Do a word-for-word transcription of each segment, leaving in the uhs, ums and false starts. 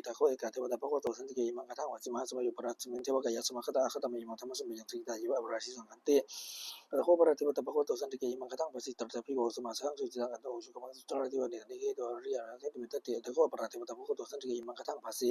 Atha kho ekā devatā bhagavato santike imaṃ gāthaṃ abhāsi: Mahāsamayo pañcasmiṃ devakāyā samāgatā, āgatamha imaṃ dhammasamayaṃ dakkhitāyeva aparājitasaṅghanti. Atha kho aparā devatā bhagavato santike imaṃ gāthaṃ abhāsi: Tatra bhikkhavo samādahaṃsu cittaṃ attano ujukamakaṃsu, sādvāraṃ nesaṃ nikkhitvāna bhikkhavo āmantesi. Atha kho aparā devatā bhagavato santike imaṃ gāthaṃ abhāsi: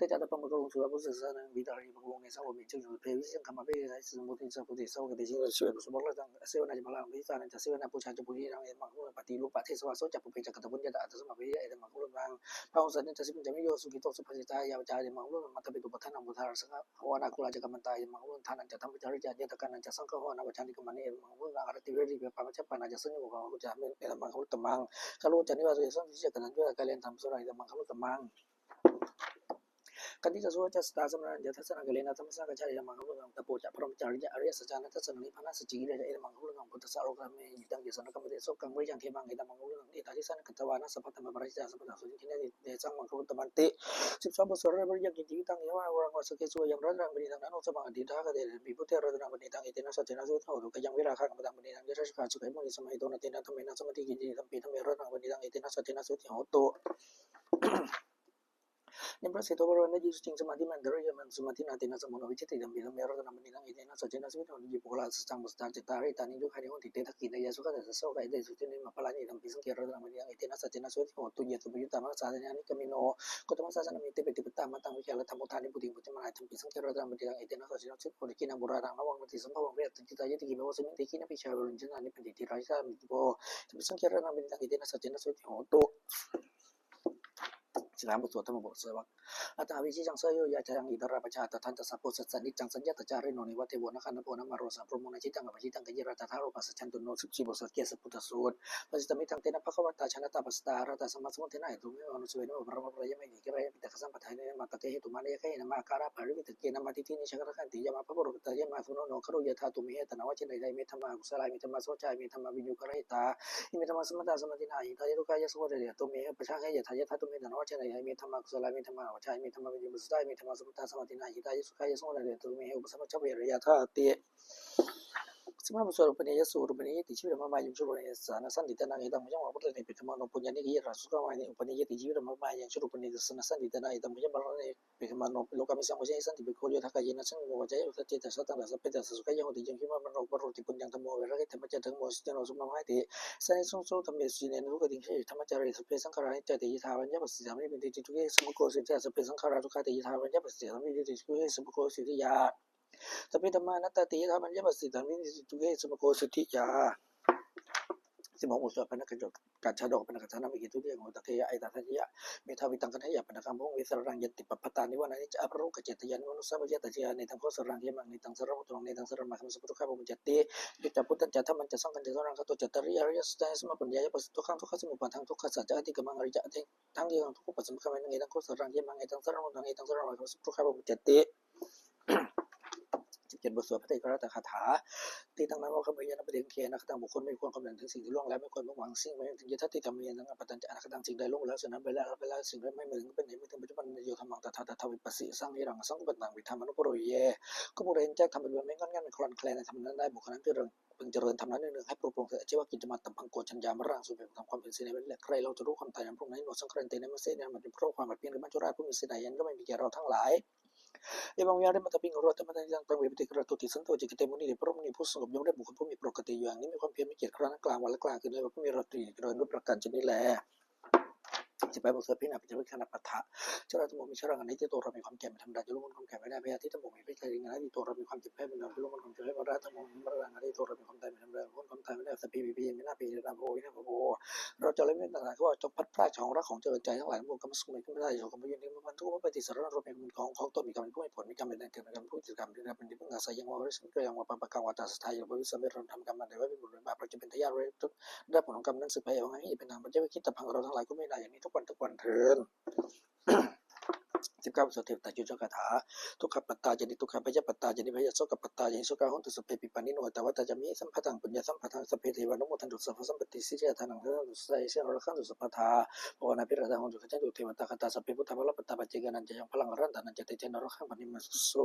Te ca ātappamakaruṃ sutvā buddhassa sāsanaṃ, vītarāgehi pakkāmuṃ nesaṃ lomampi iñjayuṃ. Sabbe vijitasaṅgāmā bhayātītā ca samuddaṃ, bhūtesu bhūtesaṃ loke te jinato. Sukhito ca saha sīlabhūtesu saha, pāpetha ca pāpajitā ca, etammaṅgalaṃ kurutātama. Mātāpitu puttadārassa puttena, puttadārassa puttena puttadārassa, bāhusaccañca sippañca, niyyō sukhito ca bhāsitā, yāvajjhā, etammaṅgalaṃ. Mātāpitu puttadārassa puttena, puttadārassa puttena puttadārassa, bāhusaccañca sippañca, niyyō sukhito ca bhāsitā, yāvajjhā, etammaṅgalaṃ. Mātā pitu patthannaṃ, puttadārassa gahā, avanakulā ca kammantā, etammaṅgalaṃ. Dānañca dhammacariyā ca ñātakānañca saṅgaho, anavajjāni kammāni, etammaṅgalaṃ. Ārātivirīti pāpā majjapānā ca, saññamo kammāhu ca, etammaṃ-, etammaṅgalamuttamaṃ. Gāravo ca nivāto ca, santī ca kataññutā, kālena dhammassavanaṃ, etammaṅgalamuttamaṃ. Khantī ca sovacassatā, samaṇānañca dassanaṃ, kālena dhammassavanaṃ, ācariya, etammaṅgalamuttamaṃ. Tapo ca brahmacariyaṃ, ariyasaccāna dassanaṃ, nibbānasacchikiriyā ca, etammaṃgalamuttamaṃ. Phuṭṭhassa ārokkhāta, kammaṃ ye diṭṭhaṃ, ye sanā kammati, sokaṃ viriyaṃ khemaṃ, etammaṅgalamuttamaṃ. Etādisāni katvāna, sabbatthamaparājitā, sabbattha sotthiṃ gaṇhāti, tesaṃ maṅgalamuttamaṃ. สิบสอง บทสวดพระอภิธรรมยติ Vittaṃ idha, purāṇaṃ itiha katā, nānāviddhāni bhūtāni, tathāgataṃ etaraṃ, idampi buddhe ratanaṃ paṇītaṃ, etena saccena suvatthi hotu. Khayaṃ virāgaṃ amataṃ paṇītaṃ, yadajjhagā sukhamogī samā, hito natthinnaṃ dhammenna samatthi kiñci, idampi dhamme ratanaṃ paṇītaṃ, etena saccena suvatthi hotu. Nibbānaseṭṭho parivaṇṇayī, suciṃ samādhimānantarikaññaṃ, samādhinā tena samo na vijjati, idampi dhamme ratanaṃ paṇītaṃ, etena saccena suvatthi hotu. Ye puggalā sattaṃ passadā, cattāri etāni yugāni honti, te dakkhiṇeyyā sugatassa lokā, etesu dinnā mahapphalāni, idampi saṅghe ratanaṃ paṇītaṃ, etena saccena suvatthi hotu. Ye suppayuttā manasā daḷhena, nikkāmino gotamasāsanamhi, te pattipattā amataṃ vigayha, laddhā mudhā nibbutiṃ bhuñjamānā, idampi saṅghe ratanaṃ paṇītaṃ, etena saccena suvatthi hotu. Khīṇaṃ purāṇaṃ navaṃ natthi sambhavaṃ, virattacittāyatike bhavasmiṃ, te khīṇabījā paripūressanti anāthapibulāni, idampi saṅghe ratanaṃ paṇītaṃ, etena saccena suvatthi hotu. สิบห้า บทสวดธรรมบทสวด Athāvicchikā sabbahojā, yathāyaṃ indarā pajā, tathāgataṃ sabbosathaṃ, niccaṃ saññataṃ carino, neva devā na gandhabbo na māro, saṅkuddho na bhāsito, brahmā na cittamāhu, apaccattaṃ kañci, rājato na bhāsito. สิบเจ็ด บทสวดเกสปุตตสูตร Bhāsitaṃ iddaṃ tena bhagavatā, jānatā passatā arahatā, sammāsambuddhena etam visuddhijānamnevaṃ, paramatthāya mahesinaṃ, paramaṃ puññaṃ itiha. Kataṃ pahitā, nāma karābharā vivittā, kena maddhāni sakaṭaṃ, khayanti yāmā bhavantu pahitā, yāmā suṇo no khāro yathā, tumhe ananavajjena, ime dhammā kusalā, ime dhammā saohacā, ime dhammā viññuppahitā, ime dhammā sammatā samādinnā, ahitāya dukkhāya sukhāya ca, tumhe anappuṭṭhāya yathāyatthā, tumhe ananavajjena, ime dhammā kusalā, ime dhammā asaohacā, ime dhammā viññuppasatthā, ime dhammā sammatā samādinnā, ahitāya sukkhāya sukhāya ca, tumhe upasamassāya ca, viriyaṃ yāyāti. สิบห้า บทสวดอุปเนยยสูตร Upaneyoti jīvitamadāyu, cupaneyyassa nassantīti, naṃ etambhujamānā, puttane pekkhamāno, puññāni khiyyathā, sukhaṃ vā ne upaneyoti. Jīvitamadāyu, cupaneyyassa nassantīti, naṃ etambhujamānā, puññāni khiyyathā, puññāni khiyyathā, sukhaṃ vā ne pekkhamāno, lokāmisaṃ bhujamhi, santi bhikkhavo, yodha kāyena saṅkuddho, vācāyeva sattete, saha sukkhāya hoti. Yaṃ jīvitamadāyu, aparoti puññaṃ, dhammo averā, dhamme ca dhammo sujjino, sukhaṃ vā ne. Sannayhiṃsu dhammesu, yena loke, dhammacariyā, sabbe saṅkhārā aniccāti, yadā vanaṃ pajjati, yadā vanaṃ nippassati, tathāpि nibbindati, dukkhehi sammokkhosīti, yadā sabbe saṅkhārā dukkhāti, yadā vanaṃ nippassati, tathāpि nibbindati, dukkhehi sammokkhosīti. Tathāpi dhammā anattāti, yadā vanaṃ nippassati, tathāpinibbindati, dukkhehi sammokkhosīti. สิบหก บทสวดปัณณกชาดก ปัณณกถา Nānāvikkhesu vividhānaṃ, udakaṃ āyasmato, medhā vittaṃ kathāya, paṭikkama bhūmiṃ, sālaraṃ yanti pabbataṃ, nivāraṃ niccāya, aparimāṇo āgacchati, yānīdha ghosapaññātā, nānāviddhāni bhūtāni, tathāgataṃ sāvakaṃ, sāvakānaṃ netaṃ saraṇaṃ gatānaṃ, netaṃ saraṇaṃ āgataṃ, saha dukkhamā paññapeti. Yañca buddhañca dhammañca saṅghañca, saraṇaṃ gatāno, cattārī ariyasaccāni, sammappaññāya passadā, dukkhaṃ dukkhamasukhāvataṃ, dukkhassacca ātikkama, ariyā aṭṭhaṅgikaṃ, dukkhapasamuggaṃ, netaṃ saraṇaṃ khemaṃ, etaṃ saraṇaṃ gatānaṃ, etaṃ saraṇaṃ āgataṃ, saha dukkhamā paññapeti. สิบเจ็ด บทสวดพระเถรคาถา Títaṃ nānvāgameyya nappaṭikaṅkhe, nakkhattaṃ aṅgūrasambhūhaṃ, kambaṃ dātū sahassam, lovaṃ lāmaṃ mayhaṃ, mudhā maṃ sīhaṃ, mayhaṃ taññe daṭṭhitaṃ, mayhaṃ taññe appaṭivañcaṃ, anakkhattaṃ. สิ่งใดล่วงแล้ว สิ่งนั้นไปแล้ว แล้วไปแล้ว สิ่งใดไม่มาถึง ก็เป็นเหตุไม่เสมอ ก็เป็นปัจจุบัน ปัจจุบันโน ธัมมัง tattha tattha vipassati, asaṃhiraṃ asaṅkuppaṃ, taṃ viddhā manubrūhaye. ก็บุรี จักทำให้บริบูรณ์ ไม่ง่อนแง่น ไม่คลอนแคลน ในธรรมนั้นได้ บุคคลนั้นเจริญ พึงเจริญทำนั้นเนืองๆ ให้ปรุโงค์เถิด อาชีวกิจจะมา ตัพพัง โกณฑัญญา มะรัง สุเมธัง ความเพียร สีในวันนี้แหละ ใครเล่าจะรู้ความตาย อันพรุ่งนี้ โน สังครันติ ในเมื่อเสี้ยวนาที อันหมายถึงเพราะความผัดเพี้ยน หรือ มัจจุราช ผู้มีเสน่ห์ อันย่อมไม่มีแก่เราทั้งหลาย Evaṃ vihāriṃ ātāpiṃ karontedha, bhagavato dhammo dhammaṃ devetikarattoti, santo ācikkhate munire, paranamī bhūsuṃ, appañño lābho บุคคลผู้มีปกติอยู่อย่างนี้ มีความเพียร มีเกียรติ ครั้งนั้นกลางวันและกลางคืน และผู้มีราตรีเจริญ ด้วยประการฉะนี้แล. สิบแปด บทสวดพิณาปัจจเวกขณปาฐะ Jarādhammomhi jaraṃ anatīto, เรามีความแก่เป็นธรรมดา อย่าล่วงพ้นความแก่ไปได้ Byādhidhammomhi bhayasotthi anatīto, เรามีความเจ็บไข้เป็นธรรมดา อย่าล่วงพ้นความเจ็บไข้ Maranadhammomhi maraṇā anatīto, เรามีความตายเป็นธรรมดา อย่าล่วงพ้นความตายไปได้ Sabbīhi vippattidāni anavajjāni bhūtāni, เราจะละเว้นต่างๆ เขาว่าจงพลัดพรากจากของรักของเจริญใจทั้งหลาย ทั้งปวง Kammassukhāni kammassāni bhavantu, ความทุกข์ย่อมไม่เป็นที่สุด เรามีกรรมเป็นของของตน มีกรรมเป็นผู้ให้ผล มีกรรมเป็นแก่กรรม มีกรรมเป็นผู้ติดกรรม มีกรรมเป็นที่พึ่งอาศัย ยังว่าบริสุทธิ์ ก็ยังว่าปาปะ กังวาตา สัทธา ยังว่าวิสาเมรณธรรม กรรมอันใดว่าเป็นบุญเป็นบาป เราจะเป็นทายาท รับผลของกรรมนั้นสืบไป Evaṃ amhehi paccattaṃ pañca vekitabbaṃ เราทั้งหลายควรพิจารณาอย่างนี้ทุกวันทุกวันเทอญ สิบเก้า บทสวดเทวตาจุลคาถา Dukkhappattā ca niddukkhā, bhayappattā ca nibbhayā, sokappattā ca nissokā, hontu sabbepi pāṇino. Ettāvatā ca amhehi sambhataṃ puññasampadaṃ, sabbe devānumodantu sabbasampattisiddhiyā. Dānaṃ dadantu saddhāya, sīlaṃ rakkhantu sabbadā, bhāvanābhiratā hontu, gacchantu devatāgatā. Sabbe buddhā balappattā, paccekānañca yaṃ balaṃ, arahantānañca tejena, rakkhaṃ bandhāmi sabbaso.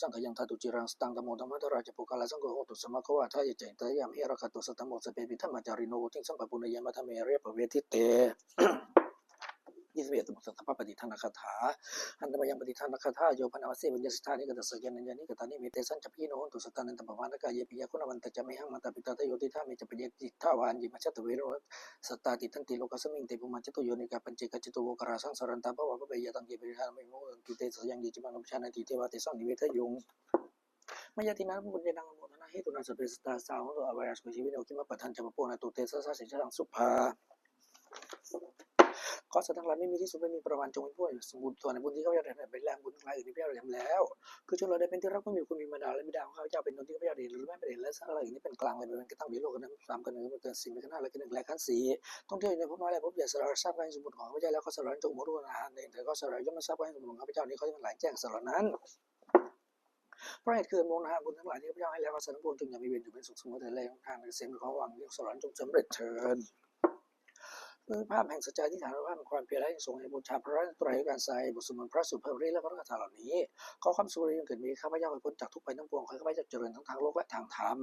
saṅkhayaṃ dhātu ciraṃ sataṃ, dhammo dhammaddharā ca puggalā, saṅgho hotu samaggo va atthāya ca hitāya. Amhe rakkhatu saddhammo, sabbepi dhammacārino, vuḍḍhiṃ sampāpuṇeyyāma, dhamme ariyappavedite. ยี่สิบเอ็ด สมมติสัพพะปฏิทานคาถา Handa mayaṃ pattidānagāthā. Yo bhaṇāmasi viññaṃ sitthā, nikaṭṭhassa yānīyā, nikkhattaṃ nime tejā, sabbapāṇino hontu sattānā. Taṃ pamāṇakāyeva viya guṇavantā ca, mayhaṃ mātā pitā tayojitā, me ca piññā jiṭṭhā va aññi majjhattā verā. Sattā tiṭṭhanti lokasmiṃ, te bhummā catuyonikā, pañcekacatuvokārā, saṃsarantā bahuvā pubbe. Yā taṃ ke paṇidhā na paññapabhūtanti, te ca yaṃ ye ca mahāpuññā, natthi devā tesaṃ nivedayuṃ. Mayā dinā puññaṃ anumodanahetunā, sabbe sattā sadā hontu averā sukhī jīvino. Khippaṃ pāpetha ca pāpona, tuṭṭhesi saha sīsā, yaṃ subbhā. ขอสัตว์ทั้งหลายไม่มีที่สุดไม่มีประมาณ จงเป็นผู้สมบูรณ์ส่วนในบุญที่ข้าพเจ้าได้ทำไปแล้ว บุญทั้งหลายอื่นที่ข้าพเจ้าได้ทำแล้ว คือชนเหล่าใดเป็นที่รักผู้มีคุณมีมารดาและบิดาของข้าพเจ้า เป็นต้นที่ข้าพเจ้าได้เห็นหรือไม่ได้เห็น และสัตว์เหล่าอื่นที่เป็นกลางและเป็นกลาง ทั้งในโลกทั้งสาม ขันธ์หนึ่ง เป็นขันธ์สี่ เป็นขันธ์ห้า และขันธ์หนึ่ง และขันธ์สี่ ท่องเที่ยวอยู่ในภพน้อยและภพใหญ่ สัตว์เหล่านั้นทราบการสมบูรณ์ของข้าพเจ้าแล้ว ก็สัตว์เหล่านั้นจงมารวมอาหารในเธอ ก็สัตว์เหล่านั้นย่อมไม่ทราบการสมบูรณ์ของข้าพเจ้านี้ ขอให้ท่านทั้งหลายแจ้งสัตว์เหล่านั้น เพราะเหตุคืออันมองหาบุญทั้งหลายที่ข้าพเจ้าให้แล้ว ขอสัตว์ทั้งปวงจงอย่ามีเวรอยู่เป็นสุขเสมอเถิด และทางเกษมขอหวังเรื่องสวรรค์จงสำเร็จเถิด ด้วยภาพแห่งสัจจาธิฐาน ด้วยภาพแห่งความเพียร และทรงให้บูชาพระรัตนตรัยด้วยการสาธยายบทสวดมนต์พระสูตร พระปริตร และพระคาถาเหล่านี้ ขอความสุขจงเกิดมีข้าพเจ้าให้พ้นจากทุกข์ภัยทั้งปวง ขอให้ข้าพเจ้าเจริญทั้งทางโลกและทางธรรม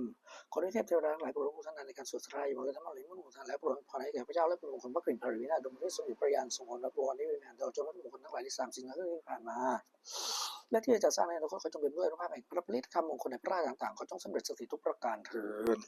ขอเทพเทวดาทั้งหลายโปรดอนุโมทนาในการสวดสาธยายบทและธรรมะเหล่านี้ เมื่ออนุโมทนาแล้วโปรดอวยพรให้แก่ข้าพเจ้า และพระมงคลพระกริ่งพระรีวินาศดวงฤทธิ์ทรงอยู่พระญาณทรงโอนรับพรนิพพานตลอดจนวัตถุมงคลทั้งหลายที่สามสิ่งนั้นที่ผ่านมา และที่จะจัดสร้างในอนาคต ขอจงเป็นด้วยอานุภาพแห่งพระปริตรคำมงคลในพระคาถาต่างๆ ขอจงสำเร็จศักดิ์สิทธิ์ทุกประการเทอญ